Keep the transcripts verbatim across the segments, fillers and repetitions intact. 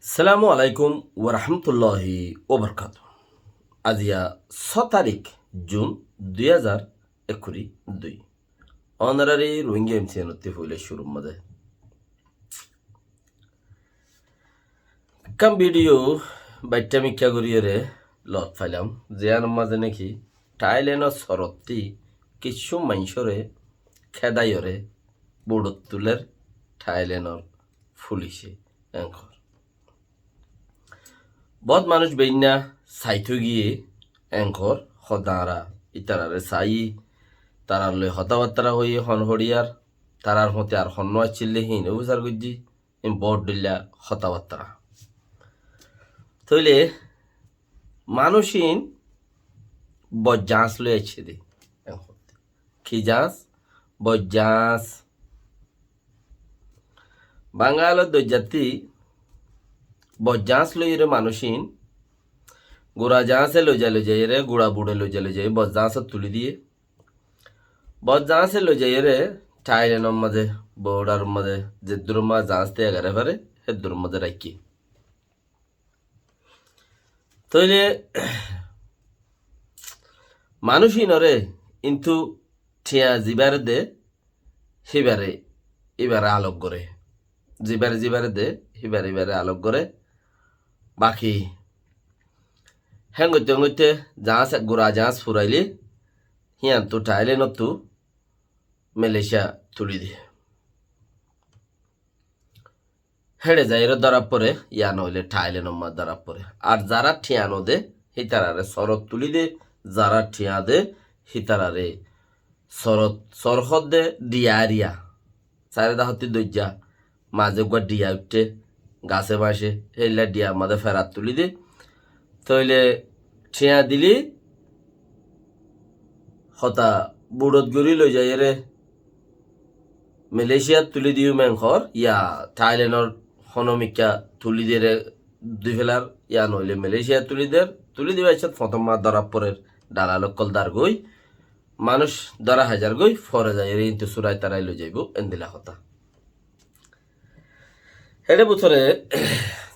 Assalamu alaikum warahmatulláhi wabarakátuhu. Aziya só tarík Jun dui házar ekkuri dui. Ónorari Rohingya M C N ottú foila cúrur mazé ekkán bidiyó baiththá mikká goríyeré lot failam, ziyánor mazé náki Thailenor sorottí kissú maincóre kédaiyoré buçot tulér Thailenor fulice enkor. Bóut manúic beinna saitó giyé enkor, hodára ítararé saiyí, tarar loi hotábattára hoiyí, hon hoçiyar, tarar fúañti ar honnúa accíl dé híin ó bisar goijjí, híin bóut dhoilla hotábattára. Tóile manúic híin bojjañs loi aiccé dé. Ki jañs? Bojjañs. Bangalor doijjattí bojjañs loiyeré manúic híin gura jañse loizai loizaiyeré, gura buçe loizai loizaiyeré bojjañsot tulí diyé. Bojjañse loizaiyeré Thailenor mazé, bodharor mazé, zeddúror mazé jañs táiya garé fare, heddúror mazé raikké. Tóile manúic híinoré intú thiañ zibáre de híbare íbare alok goré. Zibáre zibáre de híbare íbare alok goré. Baki héngoitté héngoitté jañs, gura jañs furailé híanttú Thailenottú Malaysia tulí diyé. Héçe zaiyeré dóra foré, yá noóile Thailenor mazé dóra foré. Ar zará thiañ no de, hítararé sorot tulí de, zará thiañ de, hítararé sorot, sorhódde diya eriya. Sairó dahottí doijja, mazé uggúa diya uiththé, gasé bañcé, héilla diyar mazé ferat tulí de. Tóile thiañ dilé hotá buçot gorí loizaiyeré Malaysiat tulí diyum enkor, yá Thailenor hono mikká tulí diyeré dui félar, yá noóile Malaysiat tulí der, tulí dibar issát foñtóm mazé dóra forer, dalal ókkol dar goi, manúic dóra házar goi, fore zaiyeré intú surai tarai loizaibó, endilla hotá. Héçe bútore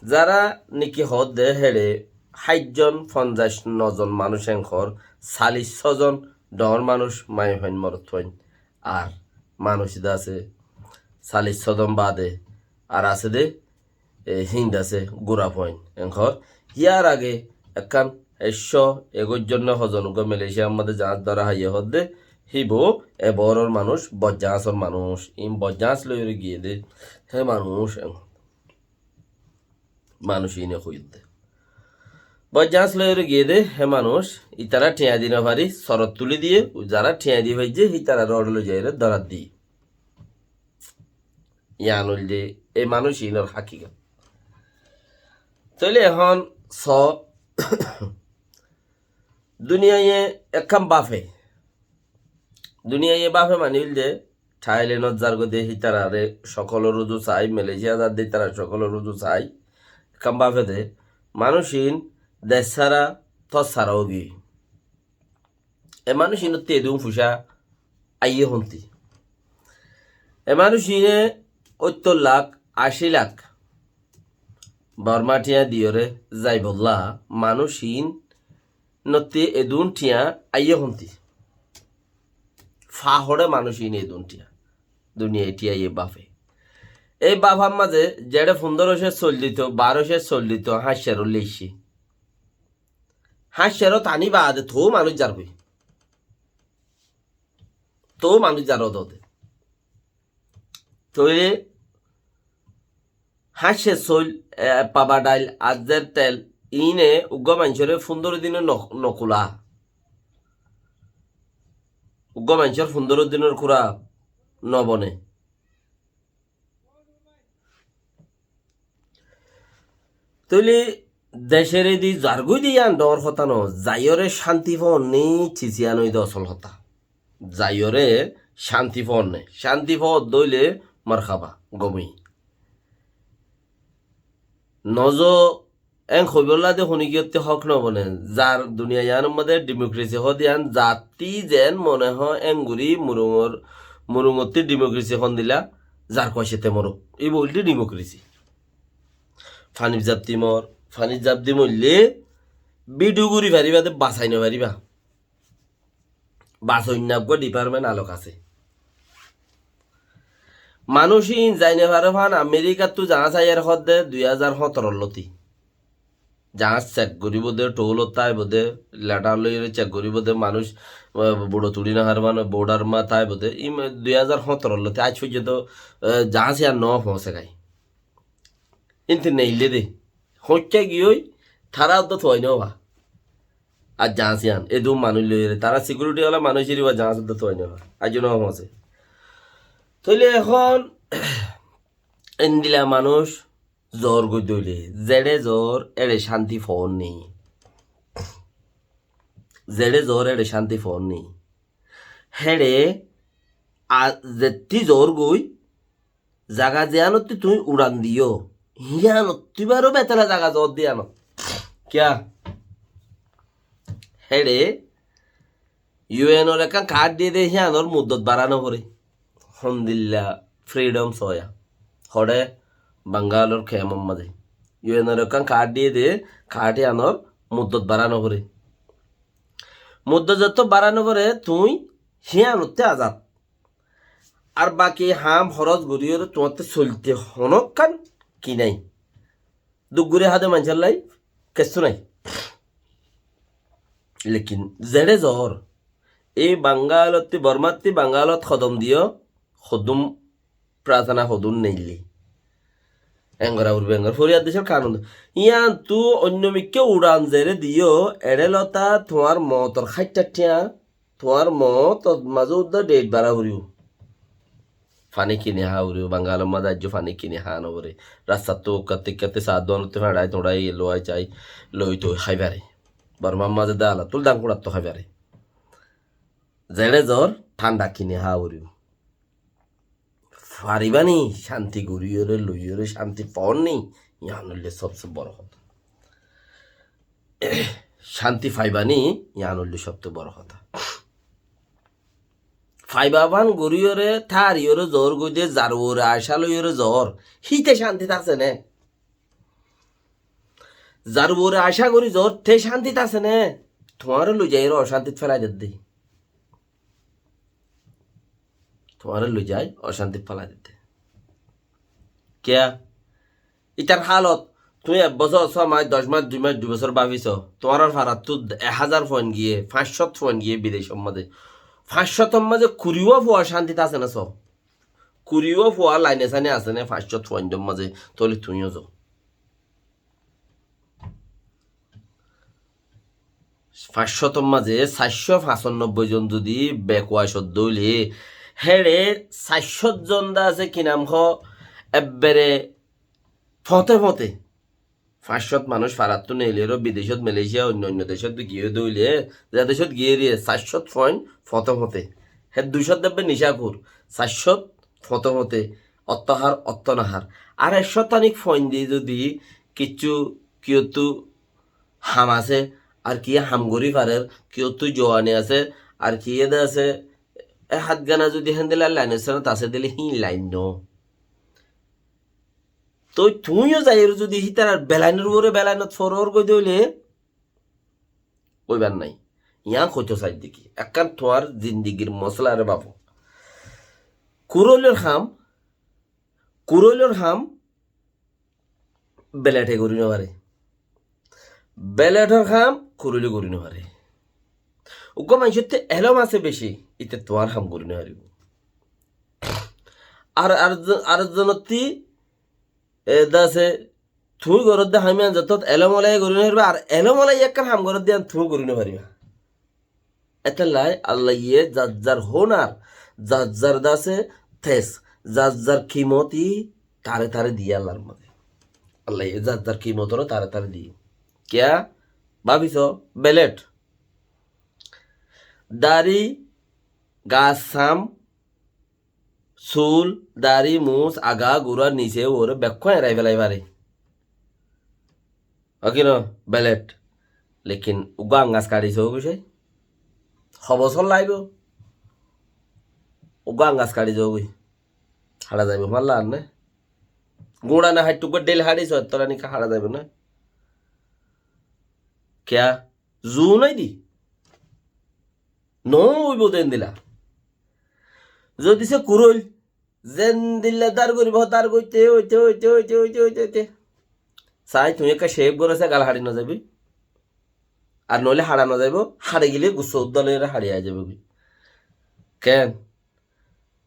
zará niki hoódde héçe háitzon, fonzaic nozon manúic enkor, salic sózon dhoóñr manúic, maiyafuain, morotfuain, ar manúic de asé salic sózon baade, ar asé de e, híin de asé gurafuain enkor. Híyar age ekkán ekcó egoic zon né hozon uggúa Malaysiar mazé jañs dóra háiye hoódde, híba e boóror manúic, bojjañsor manúic, iín bojjañs loiyóre giyé dé, hé manúic enkor. Manúic iíne hoiyódde. Bojjañs loiyóre giyé dé, hé manúic, itará thiañ di nofari, sorot tulí diyé, zará thiañ di faijjé, hítararé óçe loizaiyóre dórat diyé. Yián óilde e manúic iínor hákikat. Tóile ehón soó, duniyaiye ekkán báfe, duniyaiye báfe mani óilde Thailenot zargói de hítararé cókolor uzu sai, Malaysia zar de hítara cókolor uzu sai, ekkán báfe de manúic iín dec sára, tor sára óigiyoi. E manúic iínottú edún fuicá aiyé hontí? E manúic iíne óttor lak, ací lak Borma thiañ diyóre zaibolla manúic iínottú edún thiañ aiyé hontí? Fahore manúic iíne edún thiañ, duniyai thiañ e báfe. Ei báfar mazé zeçé fundóro céc soil dito, baró céc soil dito, háñccero leiccí. Háñccero tani baade toó manúic zargói. Toó manúic zar ódode. Tóile háñccet soil, e, paba dhail, azzer tel, iíne uggúa maincóre fundóro dine no-, nokulá. Uggúa maincór fundóro dinor kúra nobone. Tóile decóre di zargói de yián dhoóñr hotá noó, zaiyóre cánti foónne, cis yián óilde osol hotá. Zaiyóre cánti foónne, cánti foódde óile marhaba, gom. Nozo, en hoibólla de honikiyótte hók nobone, zar duniya yiánor mazé dhimokiresi hoó de yián, zattí zeén mone hoó engorí murungor, murungottí dhimokiresi hondila, zar kuacete moruk. Íba óilde dhimokiresi. Fanit zaf di mor, fanit zaf di moille bídiyo gorí faribá de, basai no faribá. Basoinna uggwá department alok asé. Manúic ín zai no fare fán Amerikattu zaáñs aiyér hoó de dui házar hóñtoror lóti. Zaáñs cek goríbo de, thoulot táibo de, letar loiyóre cek goríbo de, manúic, ah, buçot uçí no fare fán bordar ma táibo de. Ín dui házar hóñtoror lóti aijjó foijjonto, ah, zaáñs yían no foóñse gái. Íntu neille de. Hoñikká giyói, tará uddá tuwai no fa. Ar zaáñs yían, edún manúic loiyóre, tará sikiuriti wala manúic eri uwá zaáñs uddá tuwai no fa. Aijjó no foóñse. Tóile ehón, endilla manúic zoór goi dóile, zeçé zoór, eçé cánti foór ni. Zeçé zoór, eçé cánti foór ni. Héçe, a, zettí zoór goi, zaga ziyánottí tuñí uçan diyó, híyanottí baró betela zaga zoór de yíanot. Kiyá? Héçe, yu enor ekkán kaád diyé de híyanor muddot bará no foré. Hondilla fridhom soóya. Hoçé Bangalor kemor mazé. Yu enor ekkán kaád diyé de, kaád híyanor muddot bará no foré. Muddot zettót bará no foré, tuñí híyanottí azad. Ar baki ham horos goríyore tuáñtte soilte honókkan ki nái. Duk gorí há de maincór lai kessú nái. Lekin zeçé zoór, ei Bangalottí, Bormattí Bangalot hodom diyó, hodún prasana hodún neillé. Engora urbe engor foriyad decór kanun. Yíantu oinno mikká uçan zeré diyó, eçé lota tuáñr mootor háittha thiañ, tuáñr mootor mazé uddá dheit bará foribó. Faní kini há foribó, Bangalor mazé aijjó faní kini há no foré. Rastattú ukkatte ukkatte saá duanottú feçai tuçai loi sai loi toi hái faré. Bormar mazé de ala tul dangurattú hái faré. Zeçé zoór, thánda kini há foribó. Faribá ni cánti goríyore, loiyore cánti foór ni, yián óilde sobse boro hotá. Cánti faibá ni, yián óilde sobse boro hotá. Faibá fán goríyore, táriyore zoór goi de, zar uore acá loiyore zoór, híte cántit asé né? Zar uore acá gorí zoór, te cántit asé né? Tuáñre loi zaiyore ocántit félai der de. Tuáñre loi zai ocántit félai der de. Kiyá? Itar hálot, tuñí ek bosór, só mac, doc mac, dui mac, dui bosór báfi so. Tuáñrar farattú ek házar fuain giyé, fañs cót fuain giyé bidecor mazé. Fañs cótor mazé kuriwá fua cántit asé né so? Kuriwá fua laine saine asé né fañs cót fuaindor mazé? Tóile tuñíyo zo. Fañs cótor mazé sair cót fañsanobboi zon zodi backward ódde óile, héçe sair cót zon de asé ki nam hoó, ebbere foñte foñte. Fañs cót manúic farattú neileyóre bidecót, Malaysia, oinno oinno decót giyé de óile, ze decót giyé de sair cót fuain foñte foñte. Hé dui cót de ebbe nicá kur, sair cót foñte foñte, otto hár, otto no hár. Ar ek cót anik fuain de zodi kissú kiyóttu ham asé, ar kiyé ham gorí farer, kiyóttu zuwani asé, ar kiyé de asé, e hátgana zodi héndilla lainor sanot asé de óile híin lain no. Toi tuñíyo zaiyóre zodi hítarar belainor uore belainot foror goi de óile, óibar nái. Yián hoito saidde ki? Ekkán tuáñr zindigir mosala re bafó. Kuroilor ham, kuroilor ham belete gorí no fare. Beletor ham kuroile gorí no fare. Uggwá maincótte elóm asé beci, íte tuáñr ham gorí no faribó. Ar, ar, ar zonottí, e, de asé, tuñí goródde ham yián zettót elóm olaye gorí no faribá, ar elóm olaye ekkán ham goródde yián tuñí gorí no faribá. Etolla Allaye zar zar hónar, zar zar de asé tes, zar zar kimot í tare tare diyé Allar mazé. Allaye zar zar kimotoré tare tare diyé. Kiyá? Báfi so, belet. Dari, gas, sam, sul, dari, mus, aga, gura, nise, uore bekkún erai felai fare. Óki no? Belet. Lekin uggwá añgas kaçi so goi. Ho bosór laibo. Uggwá añgas kaçi so goi. Haça zaibo, malla ar ne? Guñça no háitte uggúa dhél háçi soór, ettólla niki háça zaibo né? Kiyá? Zu nái dé. No óibo de endilla. Zodi se kuróil, zendilla dar goribo, dar goitte, oite, oite, oite. Sai tuñí ekká shave goró, se gal háçi no zaibo. Ar noóile háça no zaibo, háçi gile gussá uddá loi háçi ai zaibo goi. Ken?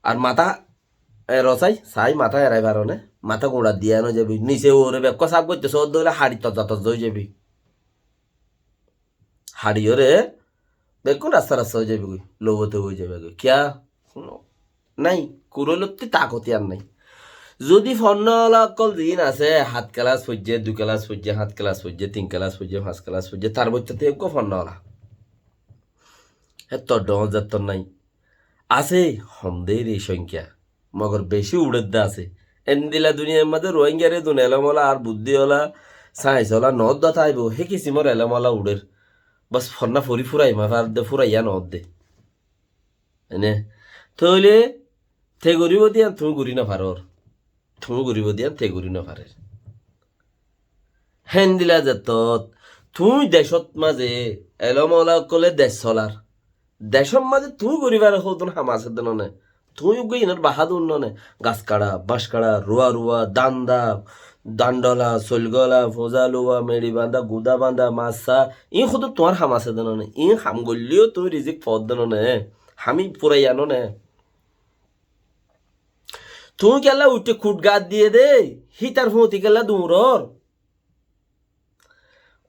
Ar matá, e, rosai, sai matá erai faro né? Matá guñça diya no zaibo. Nise uore bekkún saf goitte soódde óile háçi tozza tozza ói zaibo. Háçi óre bekkún rasta rasta ói zaibo goi, lou óte ói zaibo goi. Kiyá? Nái, kuróilottú takot iyán nái. Zodi fonná ola ókkol ziín asé, hát kelas foijjé, dui kelas foijjé, hát kelas foijjé, tin kelas foijjé, fañs kelas foijjé, tar boittú eggúa fonná ola. Héttor dhoóñr zettor nái. Asé, hom de re cóngkiya. Mogor bicí uçédde asé. Endilla duniyair mazé Ruáingaré dun elém ola ar buddí ola, sáins ola noódda táibo, hé kisimor elém ola uçér. Bas fonná fori fúrai mafaredde, fúraiya noódde. Ene. Tóile te goríbo de yían tuñí gorí nofarór. Tuñí goríbo de yían te gorí nofarér. Héndilla zettót tuñí decót mazé elém ola ókkolé dec solar. Decót mazé tuñí goríbar hoddún ham asé de noné. Tuñí uggúa inor bahádur noné. Gas kaçá, bañc kaçá, ruwa ruwa, danda, dandola, soilgola, fuza luwa, meçi bandá, guda bandá, mas sá, iín hoddún tuáñr ham asé de noné. Iín ham goillé yó tuñí rizik foódde noné. Hami furaiya noné. Tuñí kiyólla uiththé kut gaat diyé dé, hítar fúñti kiyólla duñror.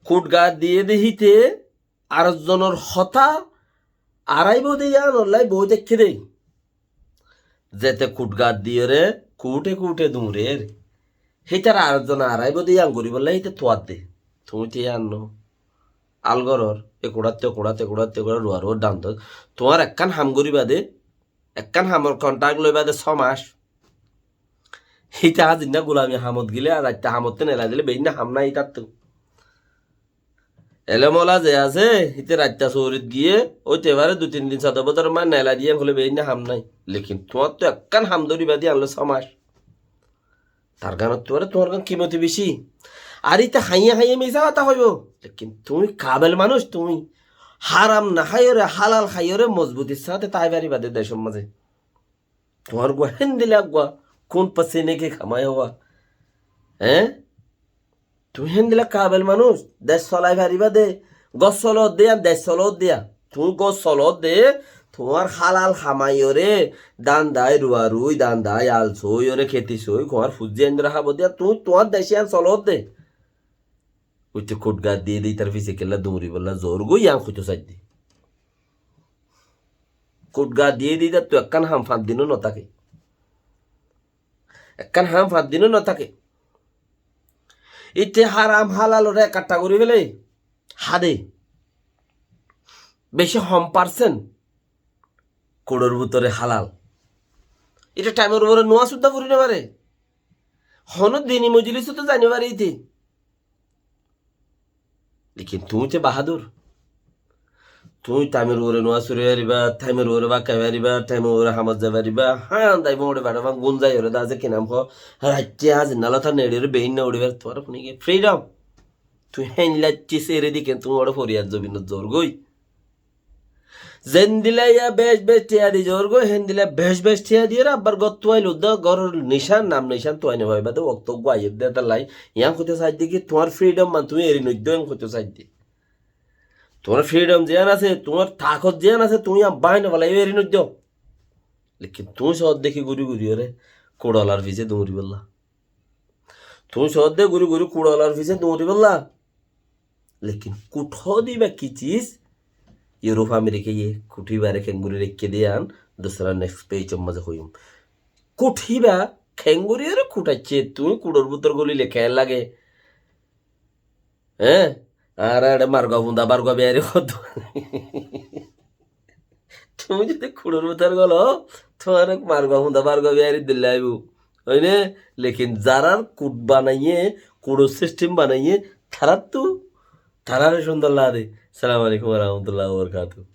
Kut gaat diyé dé híte, ar zonor hotá aráibo dé yíanollá boói táikke dé. Zete kut gaat diyóre, kuúthe kuúthe duñrér. Hítar ar zone aráibo dé yían goríbollá híte tuadde. Tuñí te yían no. Al gorór, e kuçát te kuçát, e kuçát te kuçát, ruwa ruwa dhandot. Tuáñr ekkán ham goríba dé, ekkán hamor kontrakt loiba de só mac. Híte azinnán gulami hamot gile, ar raitta hamottú nelai dile, beinná ham nái hítattu. Elém ola ze asé, híte raitta sourit giyé, óite fare dui tin din sodor bodor ma nelai diyan hoilé beinná ham nái. Lekin tuáñttu ekkán ham dóriba de yían loi só mac. Tar gánottu aró tuáñr gán kimoti beci. Ar íte hañiye hañiye misá hotá hoibo. Lekin tuñí kabel manúic tuñí. Háram no háiyore, hálal háiyore mozbutir sáñte tái faribá de decór mazé. Tuáñr gua héndilla gua, kún pasine ke kamaya hua. Eé? Tuñí héndilla kabel manúic, dec solai faribá de, gos solódde yían, dec solódde yían. Tuñí gos solódde, tuáñr hálal hamaiyore, dandai ruwa rui, dandai al sóiyore, keti sói, kuáñr fuzzi aindóre hábo de yían, tuñí tuáñr dec yían solódde. Uite kut gaat diyé de ítar fise kella duñribolla zor goi yían hoito saidde. Kut gaat diyé de ítattu ekkán ham fañs dino no táke. Ekkán ham fañs dino no táke. Íte háram hálalore ekkattá gorí félai há de. Beci hom parsent kuçor bútore hálal. Íte thaimor uore nuwaz uddá fori no fare. Honó dini mojlisot zai no fare íte. Lekin tuñí te bahádur. Tuñí thaimor uore nuwaz fori faribá, thaimor uore bát hái faribá, thaimor uore hamot zai faribá. Hán daibo uore bada fán gun zai ore daze ki nam ho. Raitte azinnán lota neçi ore beinná uçi fare. Tuáñr funi ki freedom. Tuñí héndilla ciz ere di ken tuñí uore foriyat zobinot zor goi. Zendilla yá bec bec thiañ di zor goi, héndilla bec bec thiañ diyore abbar gór tuail uddá, góror nicán, nam nicán tuail no faiba de, wokto uggúa aiyér de, étalla yían hoito saidde ki, tuáñr freedom man tuñí eri noiddo, yían hoito saidde. Tuáñr freedom ziyán asé, tuáñr takot ziyán asé, tuñí yían báñgi no félaiyo, eri noiddo. Lekin tuñí soódde ki guri guri ore, kuçolar fise duñribolla. Tuñí soódde guri guri kuçolar fise duñribolla. Lekin kut hoó de íba ki ciz? Europe America ye kut íbare kengori raikké de yían dusra next page or mazé hoiyum. Kut íba kengori ore kut aiccé, tuñí kuçor bútor golile ken lage? Eé? Añára eçé margua funda bargua biyari hoó de. Tuñí zodi kuçor bútor golo, tuáñre margua funda bargua biyari dilla aibo. Óine? Lekin zarár kut banaiye, kuçor system banaiye, taráttu, taráre cúndor lage de. Assalamu alaikum wa rahmatullahi wa barakatuhu.